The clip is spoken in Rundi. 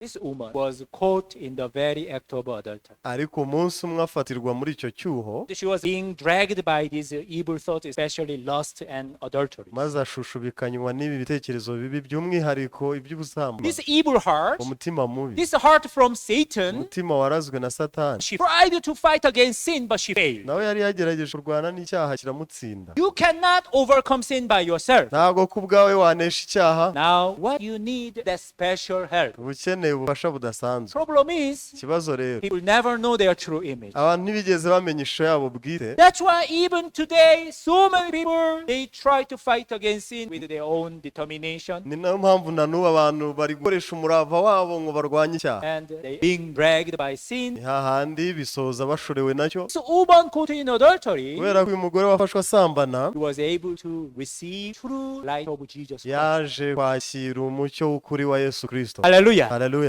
This woman was caught in the very act of adultery. Ariko umunsi umwe afatirwa muri icyo cyuho. She was being dragged by these evil thoughts, especially lust and adultery. Maze ashushubikanywa n'ibi bitekerezo bibi, by'umwihariko iby'ubusambanyi. This evil heart, Umutima mubi, this heart from Satan, umutima warazwe na Satani. She tried to fight against sin, but she failed. Nawe yari yagerageje kurwana n'icyaha, kiramutsinda. You cannot overcome sin by yourself. Ntabwo ku bwawe wanesha icyaha. Now, what you need, that special help. Uba ukeneye ubufasha budasanzwe. Problem is, Ikibazo rero, people never know their true image. Abantu ntibigeze bamenya ishusho yabo bwite. That's why even today, so many people, they try to fight against sin with their own determination, Ni nayo mpamvu na n'ubu abantu bari gukoresha umurava wabo ngo barwanye icyaha, and they being dragged by sin. Ni hahandi bisoza bashorewe nacyo. So woman caught in adultery, Kubera ko uyu mugore wafashwe asambana, he was able to receive true light of Jesus Christ. Yaje kwakira umucyo w'ukuri wa Yesu Kristo. Hallelujah. Haleluya.